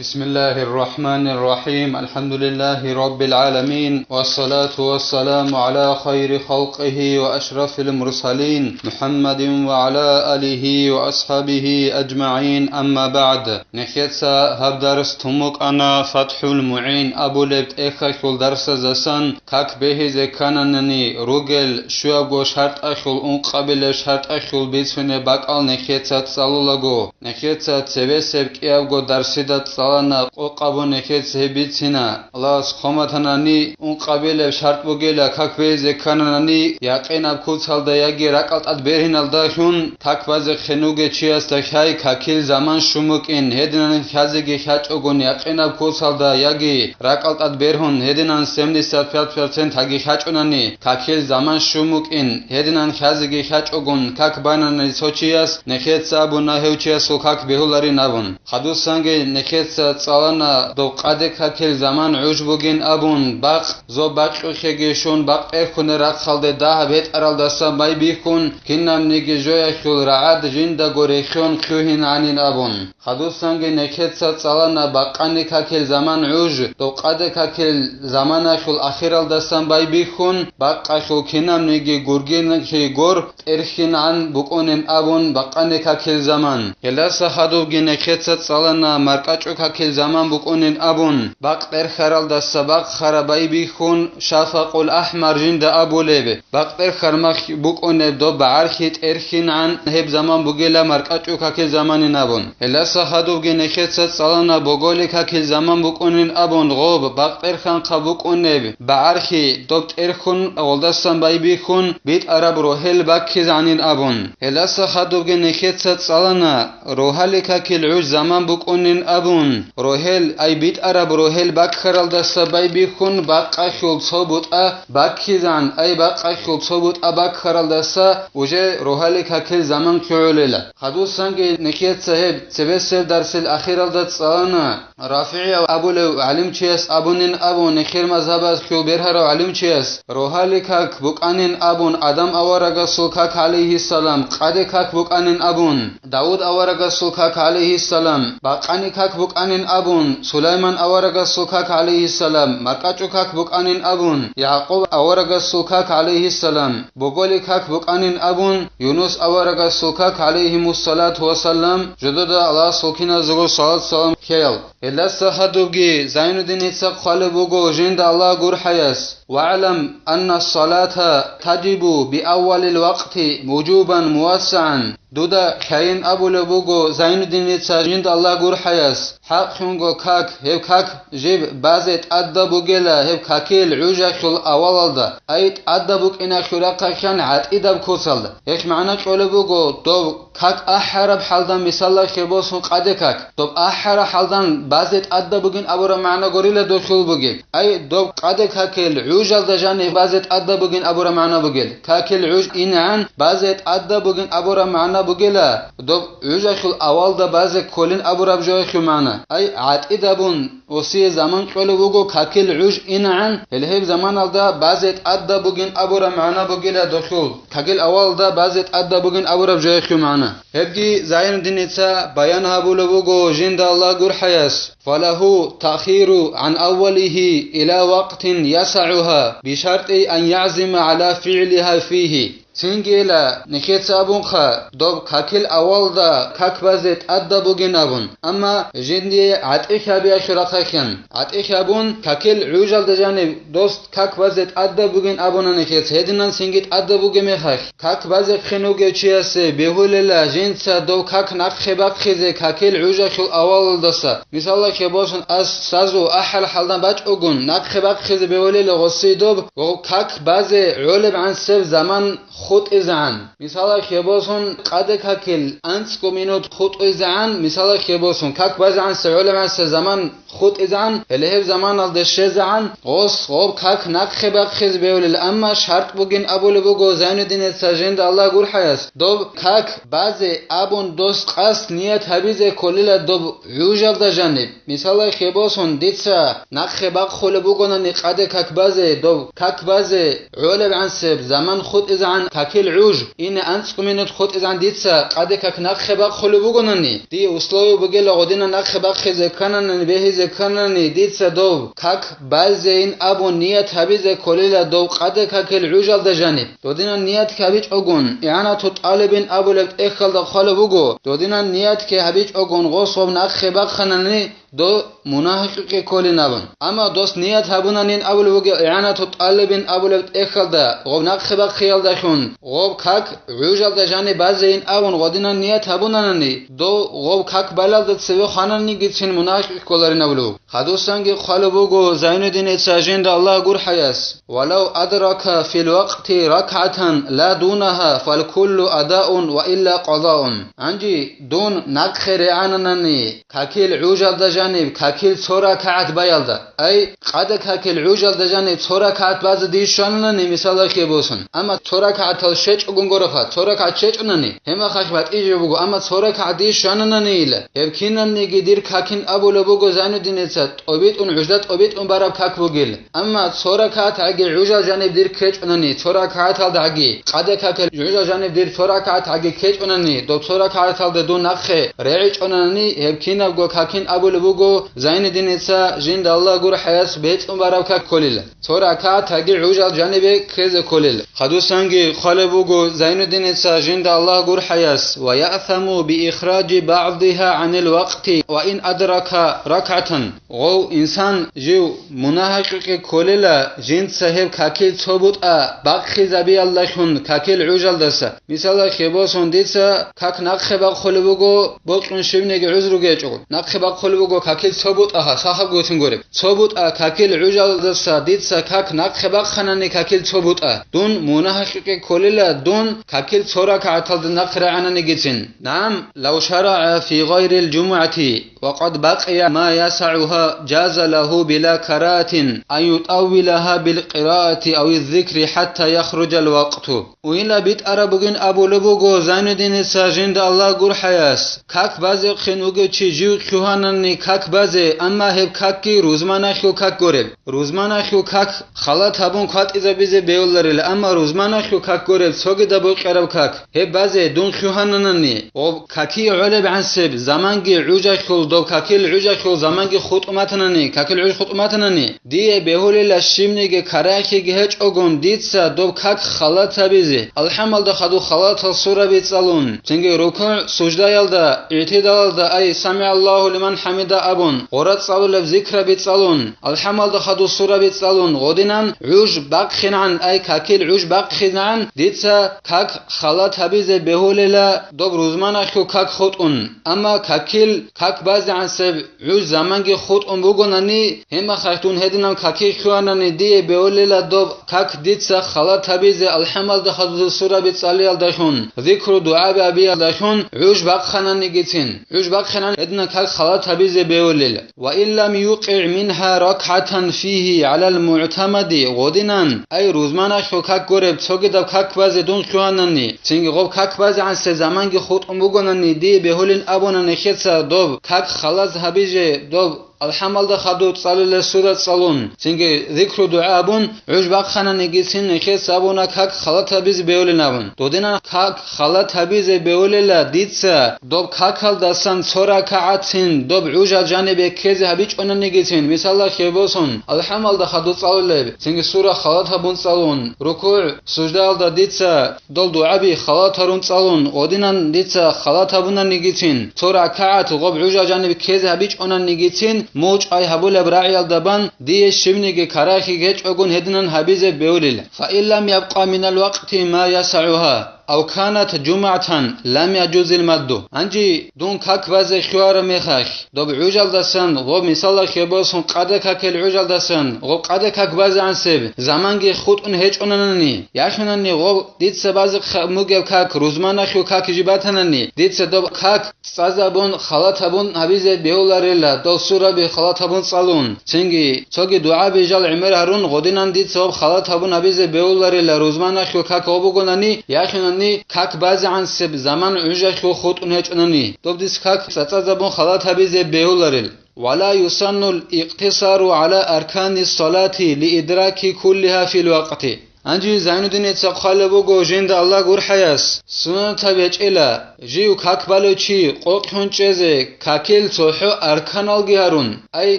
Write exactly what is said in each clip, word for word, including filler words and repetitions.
بسم الله الرحمن الرحيم. الحمد لله رب العالمين. والصلاة والسلام على خير خلقه وأشرف المرسلين محمد وعلى آله وأصحابه أجمعين. أما بعد. Нехеца гьаб дарс тумукъана ФатхӀул МугӀин абулеб тӀехьалъул дарсаздасан как бегьизе ккананани ругел щуябго шартӀалъул ункъабилеб шартӀалъул бицунеб бакӀал нехеца цӀалулаго. Нехеца цебесеб кӀиябго дарсида цӀалана, къокъ абун нехеца гьеб бицина. Аллагьас хъван батанани, ункъабилеб шартӀ бугила как бегьизе ккананани, якъинаб куцалда яги ракӀал тӀад бергьиналдалъун как базе хенуге чиясда хьай какил заман щун букӀин, гьединан хьазеги хьачӀогун якъинаб куцалда яги ракӀал тӀад бергьун, гьединан семьдесят пять процент гьаги хьачӀунани, какил заман щун букӀин, гьединан хьазеги хьачӀогун как банани цо чияс, нехеца абуна гьев чиясул как бегьуларин абун. Хадусанги нехеца цӀалана доб къаде какил заман гӀуж бугин абун, бакъ, зоб бакьухъеги щун, бакъ тӀерхьунел рахъалде дагьаб гьетӀаралдасан байбихьун, кинабниги жоялъул рагӀад жиндаго рехьон хъугьин гӀанин абун. Хадусанги нехеца цӀалана бакъани какил заман гӀуж, доб къаде какил заманалъул ахиралдасан байбихьун, бакъалъул кинабниги гургинлъи гор, тӀерхьинегӀан букӀунин абун бакъани какил заман. Гьелдаса хадубги нехеца цӀалана маркӀачӀу какил заман букӀунин абун, бакъ тӀерхьаралдаса бакъ хара байбихьун, шафакъул ахӀмар жинда абулеб, бакъ тӀерхьармахь букӀунеб доб гӀархӀи тӀерхьинегӀан гьеб заман бугила маркӀачӀу какил заманин абун. Гьелдаса хадубги нехеца цӀалана боголи какил заман букӀунин абун гъоб, бакъ тӀерхьанхъа букӀунеб багӀархи доб тӀерхьун гъолдасан байбихьун битӀараб рогьел баккизанин абун. Гьелдаса хадубги нехеца цӀалана рогьали какил гӀуж заман букӀунин абун, рогьел, ай битӀараб рогьел баккаралдаса байбихьун бакъалъул цо бутӀа баккизан, ай бакъалъул цо бутӀа баккаралдаса уже рогьали какил заман ккогӀолила. Хадусанги нехеца гьеб цебесел дарсил ахиралда цӀалана, РафигӀияв абулев гӀалимчияс абунин абун, нехер мазгьабалъул бергьарав гӀалимчияс, рогьали как букӀанин абун Адам аварагасул как гӀалайгьиссалам, къаде как букӀанин абун Давуд аварагасул как гӀалайгьиссалам, бакъани как букӀанин абун Сулайман аварагасул как гӀалайгьиссалам, маркӀачӀу как букӀанин абун Якъуб аварагасул как гӀалайгьиссалам, боголи как букӀанин абун Юнус аварагасул как гӀалайгьимуссалату вассалам, жидеда Аллагьасул киназего салат-салам ккеял. Гьелдаса хадубги Зайнуддиница хъвалеб буго жинда Аллагь гурхӀаяс: «ВагӀлам анна салата таджибу биаввалил вакъти вужубан мувассагӀан». Дуда ккайин абулеб буго Зайнуддиница жинда Аллагь гурхӀаяс, хӀакълъунго как, гьеб как жиб базе тӀадаб бугела гьеб какил гӀужалъул авалалда, ай тӀадаб букӀиналъул рахъалъан гӀатӀидаб куцалда. Гьелъ магӀна кьолеб буго доб как ахӀараб хӀалдан, мисалалъе босун, къаде как. Доб ахӀараб хӀалдан базе тӀадаб бугин абураб магӀна гурила дохьул бугеб. Ай, доб къаде какил гӀужалда жаниб базе тӀадаб бугин абураб магӀна бугел. Какил гӀуж инегӀан базе тӀадаб бугин абураб магӀна бугела, доб гӀужалъул авалда базе кколин абураб жоялъул магӀна. Ай, гӀатӀидабун, осие заман кьолеб буго какил гӀуж инегӀан, гьел гьеб заманалда базе тӀадаб бугин абураб магӀна бугела дохьул. Какил авалда базе тӀадаб бугин абураб жоялъул магӀна. Гьебги Зайнуддиница баян гьабулеб буго жинда Аллагь гурхӀаяс: «Фалагьу таъхиру гӀан аввалигьи иля вакътин ясагӀугьа, бишартӀи ан ягӀзима гӀала фигӀлигьа фигьи». Цинги ила, нехеца абунха, доб какил авалда как базе тӀадаб бугин абун, амма жиндие гӀатӀихь гьабиялъул рахъалъан. ГӀатӀихь абун, какил гӀужалда жаниб дос как базе тӀадаб бугин абуна нехеца, гьединан цинги тӀадаб бугеб мехалъ, как базехъин вугев чиясе бегьулела жинца дов как нахъе бахъизе какил гӀужалъул авалалдаса. Мисалалъе босун, ас сазу ахӀараб хӀалдан бачӀогун нахъе бахъизе бегьулела гъосие доб, ва как базе гӀолебгӀансеб заман хутӀизегӀан. Мисалалъе босун, къаде какил анцӀго минут хутӀизегӀан, мисалалъе босун, как базегӀансеб гӀолебгӀансеб заман хутӀизегӀан, гьеле гьеб заманалде щезегӀан, гъос гъоб как нахъе бахъизе бегьулел, амма шартӀ бугин абулеб буго Зайнуддинеца жинда Аллагь гурхӀаяс, доб как базе абун дос къасд ният гьабизе кколила доб гӀужалда жаниб. Мисалалъе босун, дица нахъе бахъулеб бугонани къаде как базе, доб как базе гӀолебгӀансеб заман хутӀизегӀан какил гӀуж, ине анцӀго минут хутӀизегӀан дица къаде как нахъе бахъулеб бугонани, дие условие бугела гъодинан нахъе бахъизе ккананани, бегьизе кканани, дица дов как базейин абун ният гьабизе кколила дов къаде какил гӀужалда жаниб. Додинан ниятги гьабичӀогун, игӀанату тӀалибин абулеб тӀехьалда хъвалеб буго, додинан ниятги гьабичӀогун гъос гъоб нахъе бахъанани, дов мунагьикъе кколин абун. Амма дос ният гьабунанин абулеб бугеб игӀанату тӀалибин абулеб тӀехьалда, гъоб нахъе бахъиялдалъун, гъоб как гӀужалда жаниб базейин абун гъодинан ният гьабунанани, дов гъоб как балалда цеве хвананигицин мунагьикъе кколарин абулеб буго. Хадусанги хъвалеб буго Зайнуддиница жинда Аллагь гурхӀаяс: «Валав адрака фил вакъти ракгӀатан ла дунаха, фалкуллу адаун ва илла къазаун». Гьанже дун нахъе регӀананани, какил гӀужалда жаниб, какил цо ракагӀат баялда, ай, къада какил гӀужалда жаниб цо ракагӀат базе дие щвананани, мисалалъе босун. Амма цо ракагӀатал щечӀогун гуроха, цо ракагӀат щечӀунани, гьеб мехалъ батӀияб жо буго, амма цо ракагӀат дие щванананийила, гьеб кинабниги дир какин абулеб буго Зайнуддиница, тӀобитӀун, гӀужда тӀобитӀун бараб как бугел. Амма цо ракагӀат гӀаги гӀужал жаниб дир ккечӀунани, цо ракагӀаталда гӀаги, къада какил гӀужал жаниб дир цо ракагӀат гӀаги ккечӀунани, дов цо ракагӀаталда дун нахъе регӀичӀунани, гьеб кинабго какин абулеб буго Зайнуддиница жинда Аллагь гурхӀаяс бецӀун бараб как кколила. Цо ракагӀат гӀаги гӀужал жанибе ккезе кколел. Хадусанги хъвалеб буго Зайнуддиница жинда Аллагь гурхӀаяс: «Ва яъсаму би ихраджи багӀдиха гӀанил вакъти ва ин адрака ракгӀатан». Гъов инсан жив мунагьикъе кколела, жинца гьеб какил цо бутӀа бахъизабиялдалъун какил гӀужалдаса. Мисалалъе босун, дица как нахъе бахъулеб буго бокьун щибниги гӀузру гьечӀого. Нахъе бахъулеб буго какил цо бутӀа, гьа, сахаб гуцин гуреб. Цо бутӀа какил гӀужалдаса дица как нахъе бахъанани какил цо бутӀа. Дун мунагьикъе кколела, дун какил цо ракагӀаталда нахъе регӀананигицин. Нагьам, лав шарагӀа фи гъайрил жумугӀати ва къад бакъия ма ясагӀуха, жаза лагьу била карагьатин ан ютӀаввилагьа бил къираати ав зикри хӀатта яхруджал вакъту. Уйла битӀараб бугин абулеб буго Зайнуддиница жинда Аллагь гурхӀаяс, как базехъин вугев чи жив лъугьанани как базе, амма гьеб какги рузманалъул как гуреб. Рузманалъул как халат гьабун кватӀизабизе бегьуларила, амма рузманалъул как гуреб цогидаб бокьараб как, гьеб базе дун лъугьананани, гъоб каки гӀолеб гӀансеб заманги гӀужалъул, доб какил гӀужалъул заманги хутӀун батанани, какил гӀуж хутӀун батанани, дие бегьулила щибниги карагьатги гьечӀогун дица доб как халат гьабизе, алхӀамалда хадуб халатал сураби цӀалун, цинги рукугӀ-суждаялда, игӀтидалалда, ай, «СамигӀаллагьу лиман хӀамида» абун, гъора цӀалулеб зикраби цӀалун, алхӀамалда хадуб сураби цӀалун, гъодинан гӀуж бахъинегӀан, ай, какил гӀуж бахъинегӀан, дица как халат гьабизе бегьулила доб рузманалъул как хутӀун. Амма какил как базегӀансеб гӀуж заманги хутӀун бугонани, гьебмехалъ дун гьединаб каки лъугьанани, дие бегьулила доб как дица халат гьабизе алхӀамалда хадуб сураби цӀалиялдалъун, зикру-дугӀаби гьабиялдалъун гӀуж бахъананигицин. ГӀуж бахъинегӀан гьединаб как халат гьабизе бегьулила. «Ва ин лам юкъигӀ мингьа ракгӀатан фигьи гӀалал мугӀтамади», гъодинан, ай, рузманалъул как гуреб цогидаб как базе дун лъугьанани, цинги гъоб как базегӀансеб заманги хутӀун бугонани, дие бегьулин абуна нехеца доб как халат гьабизе, доб алхӀамалда хадуб цӀалулеб сура цӀалун, цинги зикру-дугӀа абун, гӀуж бахъананигицин нехеца абуна как халат гьабизе бегьулин абун. Додинан как халат гьабизе бегьулила дица доб какалдасан цо ракагӀатцин доб гӀужал жанибе ккезе гьабичӀонанигицин, мисалалъе босун, алхӀамалда хадуб цӀалулеб, цинги сура халат гьабун цӀалун, рукугӀ-суждаялда дица дол дугӀаби халат гьарун цӀалун, гъодинан дица халат гьабунанигицин, цо ракагӀат гъоб гӀужал жанибе ккезе гьабичӀонанигицин, мугъчӀвай гьабулеб рагӀиялда бан дие щибниги карагьатги гьечӀогун гьединан гьабизе бегьулила. «Фа ин лам ябкъа минал вакъти ма ясагӀуха, ав канат жумугӀатан, лам яжузил мадду». Гьанже дун как базе лъугьараб мехалъ, доб гӀужалдасан, гъоб, мисалалъе босун, къада какил гӀужалдасан, гъоб къада как базегӀансеб заманги хутӀун гьечӀонанани, яхинани гъоб дица базехъ бугеб как, рузманалъул как жиб батанани, дица доб как цӀазабун, халат гьабун гьабизе бегьуларила, дол сураби халат гьабун цӀалун, цинги цоги дугӀаби жал гӀемер гьарун, гъодинан дица гьоб халат гьабун гьабизе бегьуларила, рузманалъул как гъоб бугонани, яхинани как базегӀансеб заман гӀужалъул хутӀун гьечӀонани, доб дица как цӀацӀазабун халат гьабизе бегьуларил. «Ва ла юсаннул икътисару гӀала арканис салати ли идраки куллиха фил вакъти». Гьанже Зайнуддиница хъвалеб буго жинда Аллагь гурхӀаяс, суннатаб гьечӀила, жив как балев чи къокъ хӀун чӀезе какил цохӀо арканалги гьарун. Ай,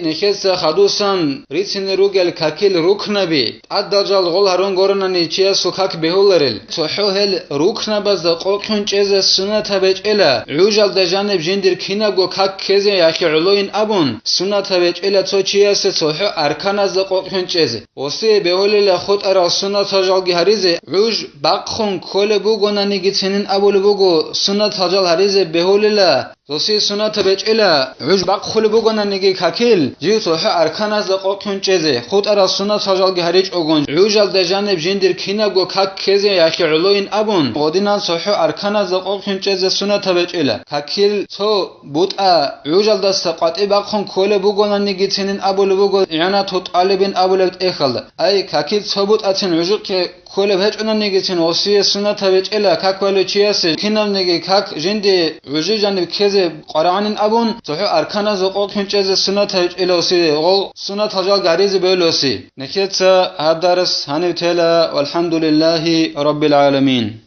нехеца хадусан рицине ругел какил рукнаби, тӀадал жал гъол гьарун горанани чиясул как бегьуларел. ЦохӀо гьел рукнабазда къокъ хӀун чӀезе суннатаб гьечӀила, гӀужалда жаниб жиндир кинабго как ккезе яхъе гӀолойин абун, суннатаб гьечӀила цо чиясе цохӀо арканазда къокъ хӀун чӀезе. Осие бегьулила хутӀарал суннатал жалги гьаризе, гӀуж бахъун кколеб бугонаниги цинин абулеб буго, суннатал жал гьаризе бегьулила, досие суннатаб гьечӀила, гӀуж бахъулеб бугонаниги какил, жив цохӀо арканазда къокъ хӀун чӀезе, хутӀарал суннатал жалги гьаричӀогун, гӀужалда жаниб жиндир кинабго как ккезе яхъе гӀолойин абун, гъодинал цохӀо арканазда къокъ хӀун чӀезе суннатаб гьечӀила. Какил цо бутӀа гӀужалдаса къватӀи бахъун кколеб бугонаниги цинин абулеб буго ИгӀанату тӀалибин абулеб тӀехьалда. Ай, какил цо бутӀацин гӀужухъе кколеб гьечӀонанигицин осие суннатаб гьечӀила как балев чиясе кинабниги как жинде гӀужи жаниб ккезе къварагӀанин абун, цохӀо арканазда къокъ хӀун чӀезе суннатаб гьечӀила осие, гъол суннатал жал гьаризе бегьулев оси. Нехеца гьаб дарс гьанив тела, валхӀамдулиллагьи раббил гӀаламин.